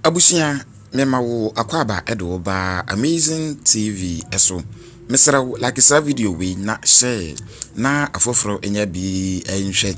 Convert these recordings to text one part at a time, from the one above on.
Abusua, mema wo akwaaba de wo ba Amazing TV so. Mesrɛ wo, like saa video wei na share na afoforɔ nya bi nhwɛ.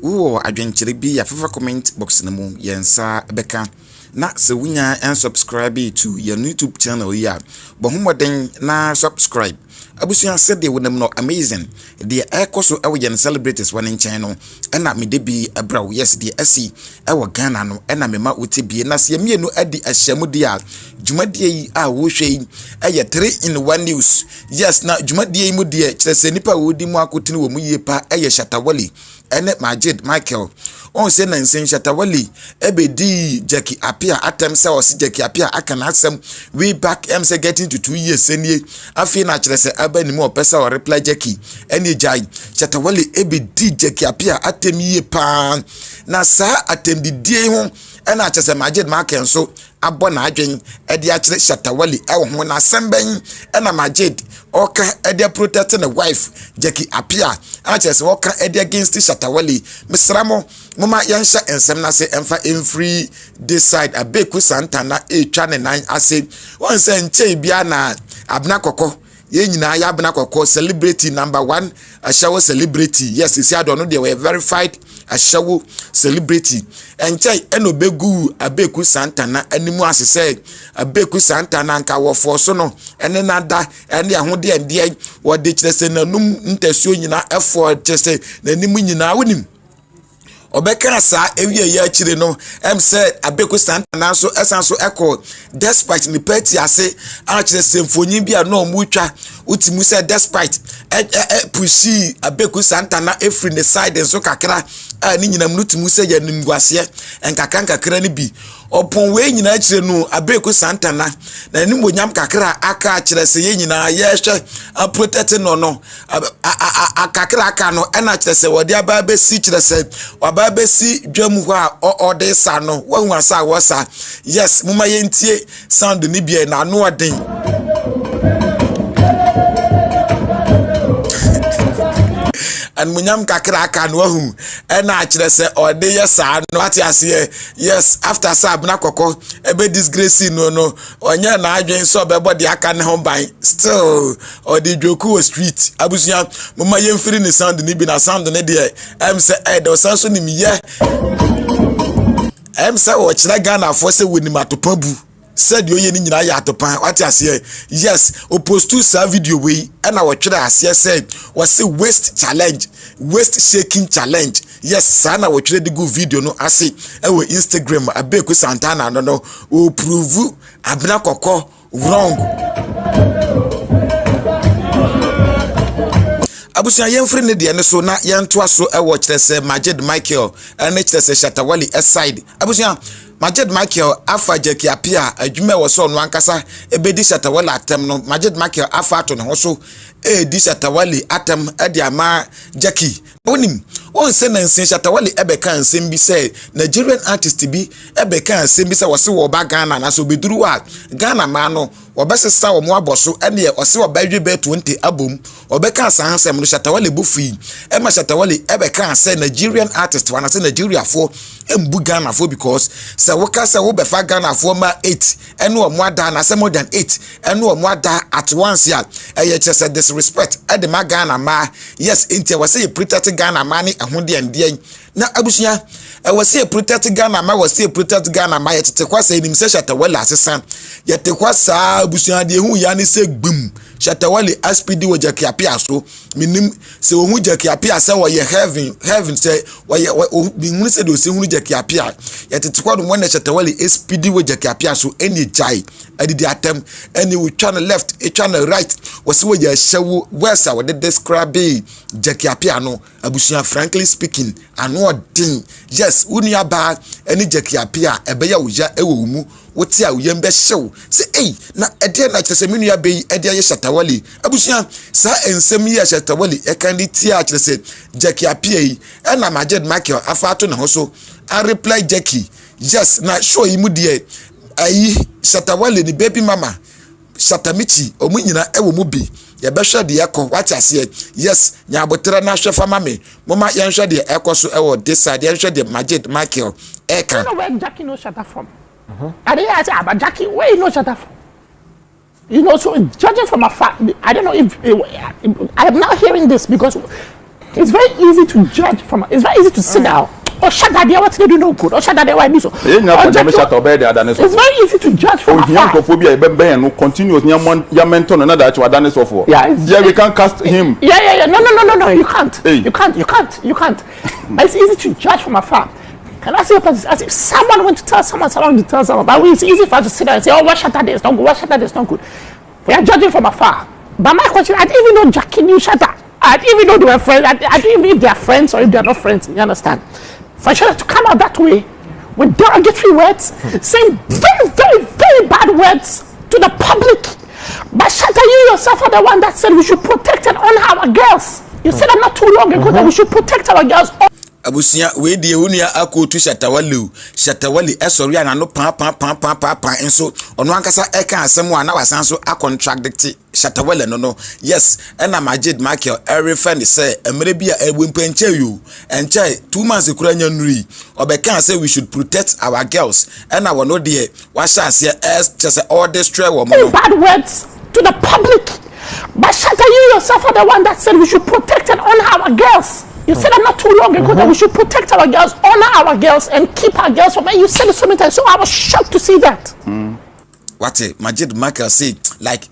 Wowɔ adwenkyerɛ bi a fafa comment box no mu, yɛn nsa bɛka. Na sɛ wonya unsubscribe to yɛn YouTube channel yi a, bɔ ho mmɔden na subscribe. Abusua, sɛdeɛ wonam no amazing deɛ ɛrekɔ so wɔ yɛn celebrities wɔ ne nkyɛn no, ɛna mede bi brɛ wo. Yes, deɛ asi ɛwɔ Ghana no ɛna mema wote bie. Na sɛ mmienu adi ahyɛmu deɛ a, dwumadie yi a wohwɛ yi ɛyɛ 3 in 1 news. Yes, na dwumadie yi mu deɛ kyerɛ sɛ nipa a wɔdi mu akotene wɔ mu yie pa ɛyɛ Shatta Wale ɛne Majid Michael. Wɔn sɛ nansen Shatta Wale ɛbɛdii Jackie Appiah atɛm sɛ ɔse Jackie Appiah aka n'asɛm way back ɛm sɛ getting to 2 years nie. Afei na kyerɛ sɛ aba ne mu ɔpɛ sɛ ɔreply Jackie ɛne gyae. Shatta Wale ɛbɛdi Jackie Appiah atɛm yie paa, na saa atɛmdidie ho ɛna kyerɛ sɛ Majid Michael nso abɔ n'adwen ɛde akyerɛ Shatta Wale ɛwɔ ho. Na asɛm bɛn ɛna Majid ɔka ɛde protect ne wife Jackie Appiah akyerɛ sɛ ɔka ɛde against Shatta Wale? Mesra mo, moma yɛnhyɛ nsɛm n'ase ɛmfa mfiri this side. Abeku Santana etwa ne nan ase. Wɔn sɛ nkyɛn bia na Abena Kɔkɔ, yɛn nyinaa yɛ Abena Kɔkɔ, celebrity number one ahyɛwo celebrity. Yes, esi ado ɔno deɛ wɔyɛ verified ahyɛwo celebrity. Nkyɛn ɛna obegu Abeku Santana anim ase sɛ Abeku Santana nka wɔfɔ so no ɛne nada ɛne ahodeɛ ndeɛ wɔde kyerɛ sɛ n'anum ntasuo nyinaa ɛfɔ kyerɛ sɛ n'anim nyinaa wonim. Ɔbɛka saa ewie yɛ akyire no, sɛ Abeku Santana nso ɛsan so ɛkɔ Despite ne party ase a kyerɛ sɛ mfonyin bi a na ɔmo twa wotu mu sɛ Despite ɛ ɛ ɛ push Abeku Santana efiri ne side nso kakra a ne nyinam no tu mu sɛ yɛ nimguaseɛ nkakra nkakra no bi. Ɔpɔn wei nyinaa akyire no, Abeku Santana na anim onyam kakra a aka akyerɛ sɛ yɛn nyinaa yɛrehwɛ aprotect no, akakra aka no ɛna kyerɛ sɛ wɔde aba abɛsi, kyerɛ sɛ waba abɛsi dwam hɔ a ɔde sa no. Wahu asa a wɔsa. Yes, moma yɛntie sound no bi na ano ɔden. Animuonyam kakra aka no wahu ɛna akyerɛ sɛ ɔde yɛ saa no ate aseɛ. Yes, after sɛ Abena Kɔkɔ ɛbɛ disgrace no, ɔnyɛ n'adwene sɛ ɔbɛbɔ deɛ aka ne ho ban. Still ɔde dwoku wɔ street. Abusua, moma yɛmfiri ne sound no bi na sound no deɛ sɛ ɛdɛ ɔsan so nim yɛ sɛ ɔkyerɛ Ghanafoɔ sɛ wɔnim atopa bu sɛdeɛ ɔyɛ no nyinaa yɛ atopa, wate aseɛ? Yes, ɔpost saa video wei ɛna wɔtwerɛ aseɛ sɛ wɔse waist challenge, waist shaking challenge. Yes, saa na wɔtwerɛ de gu video no ase ɛwɔ Instagram. Abeku Santana no ɔprove Abena Kɔkɔ wrong. Abusua, yɛmfiri ne deɛ no so na yɛntoa so ɛwɔ kyerɛ sɛ Majid Michael ɛne kyerɛ sɛ Shatta Wale side. Abusua, Majid Michael afa Jackie Appiah adwuma ɛwɔ sɛ ɔno ankasa ɛbɛdi Shatta Wale atɛm no. Majid Michael afa ato ne ho so ɛredi Shatta Wale atɛm ɛde ama Jackie. Wonim wɔn sɛ nansin Shatta Wale ɛbɛka nsɛm bi sɛ Nigerian artist bi ɛbɛka nsɛm bi sɛ wɔse wɔba Ghana na sɛ obɛduru a Ghana maa no wɔbɛsesa wɔn abɔ so, ɛneɛ ɔse wɔbɛdwe bɛɛ 20 abom. Ɔbɛka saa nsɛm no, Shatta Wale bo fui ɛma Shatta Wale ɛbɛka sɛ Nigerian artist wɔn anasɛ Nigeriafoɔ mbu Ghanafoɔ, because sɛ woka sɛ wobɛfa Ghanafoɔ ma 8 ɛne ɔmo ada anaasɛ more than 8 ɛne ɔmo ada at once a, ɛyɛ kyerɛ sɛ disrespect ɛde ma Ghana mmaa. Yes, nti ɛwɔ sɛ yɛ protect Ghana mmaa ne ɛho deɛ ndeɛ. Na abusua, ɛwɔ sɛ yɛ protect Ghana mmaa, ɛwɔ sɛ yɛ protect Ghana mmaa. Yɛtete hɔ sɛ yɛnim sɛ Shatta Wale asesa. Yɛte hɔ saa, abusua, deɛ ehu ya ne sɛ gbim Shatta Wale aspidi wɔ Jackie Appiah so. Menim sɛ ohun Jackie Appiah sɛ ɔyɛ heaven heaven, sɛ ɔyɛ mihunu sɛ deɛ osi hunu Jackie Appiah. Yɛtete hɔ nom wɔn na Shatta Wale aspidi wɔ Jackie Appiah so, ɛne gyae adidi atɛm, ɛne wotwa no left, etwa no right, wɔsi wɔyɛ ahyɛwo. Words a wɔde describe Jackie Appiah no, abusua, frankly speaking, ano ɔden. Yes, wo nua baa ɛne Jackie Appiah, ɛbɛyɛ wo ya ɛwɔ wo mu, wote a wo yam bɛhyew sɛ ei, na ɛdeɛ na kyerɛ sɛ me nua bɛyi ɛde ayɛ Shatta Wale. Abusua, saa nsɛm yi a Shatta Wale ɛka de tia kyerɛ sɛ Jackie Appiah yi ɛna Majid Michael afa ato ne ho so a reply Jackie. Yes, na show yi mu deɛ ayi Shatta Wale ne baby mama Shatta Michy, ɔmo nyinaa ɛwɔ mu bi. Yɛbɛhwɛ deɛ ɛkɔ, wate aseɛ? Yes, nyaabotrɛ na ahwɛ fama me. Moma yɛnhwɛ deɛ ɛkɔ so ɛwɔ this side. Yɛnhwɛ deɛ Majid Michael ɛka. I don't know where Jackie knows Shatta from. I didn't ask, ah, but Jackie, where you know Shatta from? You know, so judging from afar, I don't know if, I am now hearing this because it's very easy to judge from, it's very easy to sit down. Oh, Shatta, they what they do no good. Oh, Shatta, they why me so. Ɛyɛ nyina Oh, kɔndɛm Jackie, Shatta ɔbɛyɛ de adane It's sɔfoɔ. very easy to judge from Ohia afar. nkurɔfoɔ bi a yɛbɛbɛn no continuous ne yɛamɛntɔ no na daakye wadane sɔfoɔ. Yeah, it's- Yeah, we can cast him. Yeah. No. You can't. Hey. You can't. You can't. You can't. But it's easy to judge from afar. Can I say a person as if someone went to tell someone, someone to tell someone. But it's easy for us to sit there and say, oh, what Shatta did is not good. What Shatta did is not good. We are judging from afar. But my question, I didn't even know Jackie knew Shatta. I didn't even know they were friends. I didn't even know if they are friends or if they are not friends. You understand? For Shatta to come out that way with derogatory words, saying very, very, very bad words to the public. But Shatta, you yourself are the one that said we should protect and honor our girls. You said that not too long ago that we should protect our girls. Abusua, wei deɛ wo nua akootu Shatta Wale o. Shatta Wale ɛsɔre a n'ano paa nso ɔno ankasa ɛka asɛm a na wasan so acontradict Shatta Wale no. Yes, ɛna Majid Michael ɛrefa ne sɛ mmerɛ bi a ɛwɔ mpo nkyɛn yi o, ɛnkyɛn 2 months kura nya nnuru yi, ɔbɛka sɛ we should protect our girls, ɛna wɔn deɛ wahyɛ aseɛ ɛkyɛ sɛ ɔredestroy wɔn no. Bad words to the public. But Shatta, you yourself are the one that said we should protect and honor our girls. You said that not too long ago that we should protect our girls, honor our girls, and keep our girls from. And you said it so many times. So I was shocked to see that. Wate, Majid Michael say like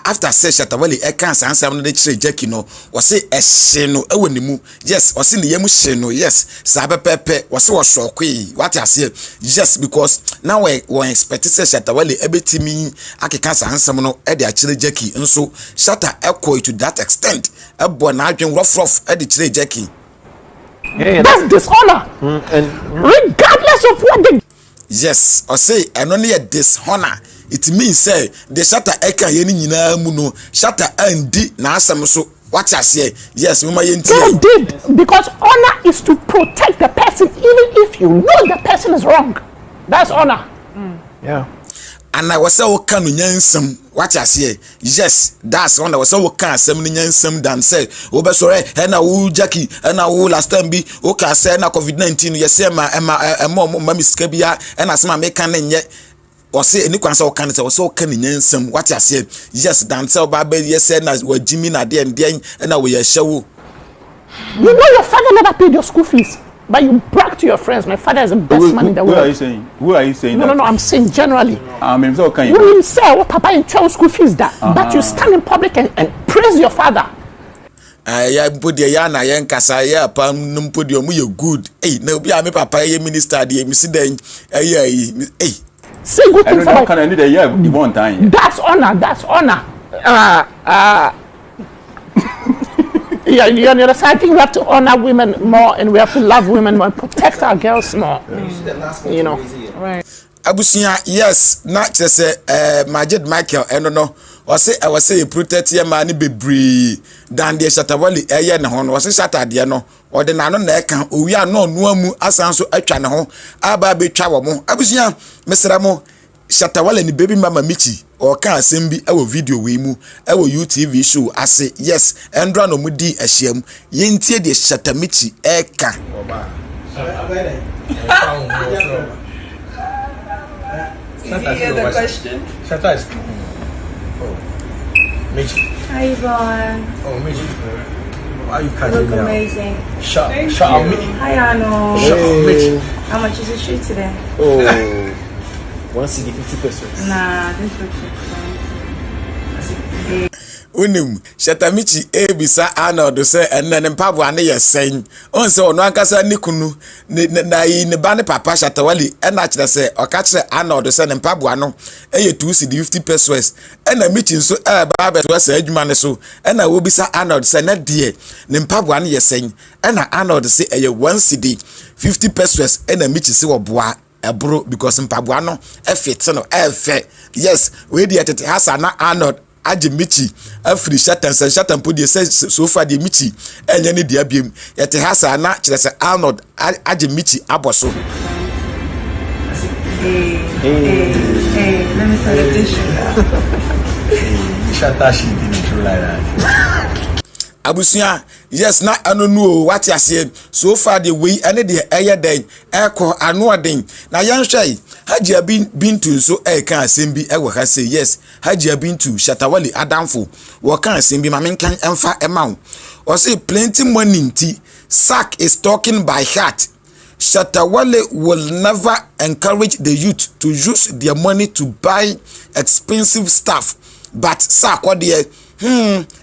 after sɛ Shatta Wale ɛka saa nsɛm no de kyerɛ Jackie no, wɔse ɛhye no ɛwɔ ne mu. Yes, wɔse ne yam hye no. Yes, saa pɛpɛɛpɛ, wɔse wɔsɔɔkoe. Wate aseɛ? Yes, because na wɔn expect sɛ Shatta Wale ɛbɛtumi akeka saa nsɛm no ɛde akyerɛ Jackie, nso Shatta ɛkɔ to that extent ɛbɔ n'adwen rough rough ɛde kyerɛ Jackie. That's dishonor. And Regardless of what the Yes, ɔse ɛno no yɛ dishonor. It means sɛ de Shatta ɛka yɛn nyinaa mu no, Shatta andi n'asɛm so. Wate aseɛ? Yes, mo ma yɛn girl tie. did, because honor is to protect the person even if you know the person is wrong. That's honor. Ana wɔ sɛ woka no nyansam. Wate aseɛ? Yes, that's one. Wɔ sɛ woka asɛm no nyansam dan sɛ wobɛsɔrɛ ɛna wo Jackie, ɛna wo last time bi woka sɛ ɛna COVID-19 yɛsɛ ɛma ɛma ɔmo ma mi sika bia, ɛna asɛm a meka ne nyɛ. Ɔsɛ ɛni kwan sɛ ɔka ne sɛ ɔsɛ ɔka ne nyansam. Wate aseɛ? Yes, dan sɛ ɔba abɛyɛ sɛ na wagyimi na adeɛ ndeɛn ɛna wɔyɛ hyɛ wo. You know your father never paid your school fees, but you brag to your friends, "My father is the best Who, man in the who are you world." saying? Who are you saying No, that? no, I'm saying generally. I mean, so can You will say what papa in school fees that, but you stand in public and praise your father. Ɛyɛ mpo deɛ yɛ ana yɛn kasa yɛ apam no mpo deɛ ɔmo yɛ good. Ɛyi na obi a me papa yɛ minister deɛ mi si dɛn ɛyɛ ayi ɛyi. Say good ɛno things deɛ about. ɔka no ɛne deɛ yɛ Yvonne tan yɛ. That's honor. That's honor. Yeah, you understand? I think we have to honor women more and we have to love women more and protect our girls more. Right. Abusua, yes, na kyerɛ sɛ Majid Michael ɛno no, ɔse ɛwɔ sɛ yɛ protect yɛ maa ne bebree dan deɛ Shatta Wale ɛyɛ ne ho no. Ɔse Shatta deɛ no, ɔde n'ano na ɛka owia na ɔnoa mu asan so atwa ne ho aba abɛtwa wɔ mo. Abusua, mesrɛ mo, Shatta Wale ne baby mama Michi ɔka asɛm bi ɛwɔ video wei mu ɛwɔ UTV show ase. Yes, ɛndra na ɔmo di ahyia mu. Yɛntie deɛ Shatta Michi ɛɛka. Did you hear the question? Shatta is. Oh, Michi. Hi, Yvonne. Oh, Michi. Why are you You cutting look me out? amazing. Shut, shut up, Michi. Hi, Arnold. Shut up, Michi. How much is the shoe today? Oh, 1 cedi 50 pesewas. Nah, this looks expensive. Wonim, Shatta Michi ebisa Arnold sɛ ɛnɛ ne mpaboa ne yɛ sɛn. Ɔn sɛ ɔno ankasa ne kunu ne ne na yi ne ba ne papa Shatta Wale, ɛna kyerɛ sɛ ɔka kyerɛ Arnold sɛ ne mpaboa no ɛyɛ 2 cedi 50 pesewas, ɛna Michi nso ɛɛba abɛtoa saa adwuma ne so, ɛna wɔbisa Arnold sɛ ne deɛ ne mpaboa no yɛ sɛn, ɛna Arnold sɛ ɛyɛ 1 cedi 50 pesewas, ɛna Michi sɛ wɔboa ɛboro because mpaboa no ɛfit no ɛɛfɛ. Yes, wei deɛ tete hasa na Arnold agye Michi afiri Shatta nsɛ. Shatta mpo deɛ sɛ so far deɛ Michi ɛnyɛ ne deɛ biem. Yɛte ha saa na kyerɛ sɛ Arnold agye Michi abɔ so. Hey, hey, hey, let me tell the tissue. Shatta she didn't do like that. Abusua, yes, na ɛno no o, wate aseɛ. So far deɛ, wei ɛne deɛ ɛyɛ dɛn ɛkɔ ano ɔden. Na yɛnhwɛ yi, Hajia Bintu nso ɛreka asɛm bi ɛwɔ ha sɛ, yes, Hajia Bintu, Shatawale adamfo, wɔka asɛm bi ma menkan ɛmfa ɛma wo. Ɔse plenty money nti Sark is talking by heart. Shatawale will never encourage the youth to use their money to buy expensive stuff, but Sark deɛ,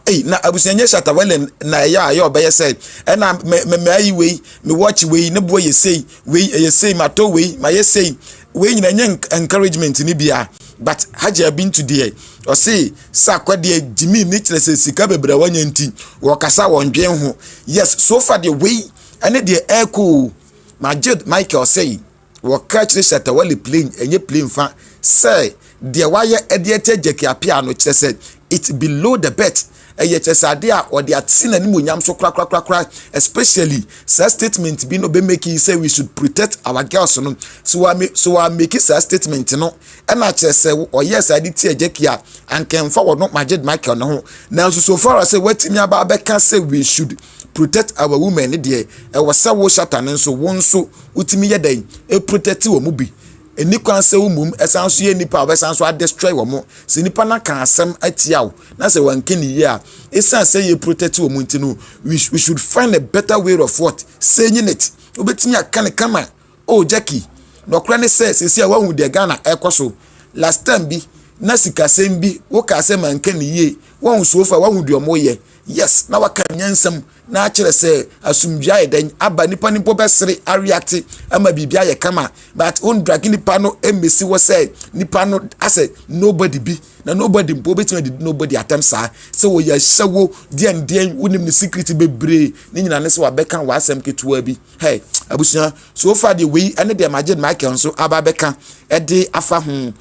ei, na abusua, nyɛ Shatawale na ɛyɛ a ɛyɛ ɔbɛyɛ sɛ ɛna mɛ mɛ mɛ ayi wei, me watch wei ne boɔ yɛ sei, wei ɛyɛ sei, ma tɔ wei, ma yɛ sei, wei nyina nyɛ encouragement ni bia. But Hajia Bintu deɛ, ɔse Sark deɛ gyimi ne kyerɛ sɛ sika bebree a wanya nti wɔkasa wɔn dwen ho. Yes, so far deɛ, wei ɛne deɛ ɛɛkɔ o. Majid Michael sɛ wɔka kyerɛ Shatawale plane ɛnyɛ plane fa sɛ deɛ wayɛ ɛde ɛtɛ Jackie Appiah no kyerɛ sɛ it's below the belt. Ɛyɛ kyerɛ sɛ adeɛ a ɔde ate n'anim onyam so korakorakorakora, especially saa statement bi no bɛ make sɛ we should protect our girls no. So wa make saa statement no, ɛna kyerɛ sɛ ɔyɛ saa de tia Jackie a ankɛnfa wɔ no Majid Michael ne ho. Nanso so far as sɛ watumi aba abɛka sɛ we should protect our women ne deɛ, ɛwɔ sɛ wo Shatta no nso, wo nso wotumi yɛ dɛn e protect wɔn mu bi. Ɛni kwan sɛ wo mum ɛsan so yɛ nipa a wɔbɛsan so adestroy wɔn mo. Sɛ nipa no ka asɛm atia wo na sɛ wɔnka ne yie a, ɛsiane sɛ yɛ protect wɔn nti no, we should find a better way of what saying it. Wobɛtumi aka ne kama. Oh Jackie, nɔkorɛ ne sɛ sɛsi a wahu deɛ Ghana ɛkɔ so. Last time bi na sikasɛm bi woka sɛ manka ne yie, wahu. So far wahu deɛ ɔmo yɛ. Yes, na waka nyansam na akyerɛ sɛ asomdua ayɛ dɛn aba, nipa no mpo bɛsere areate ama biribi ayɛ kama. But wondrage nipa no mmesi hɔ sɛ nipa no asɛ nobody bi na nobody mpo wobɛtumi adi nobody atam saa sɛ wɔyɛ ahyɛwo deɛndeɛn, wonim ne secret bebree ne nyina ne sɛ wabɛka w'asɛm ketewa bi. Hey abusua, so far deɛ, wei ɛne deɛ Majid Michael nso aba bɛka ɛde afa ho.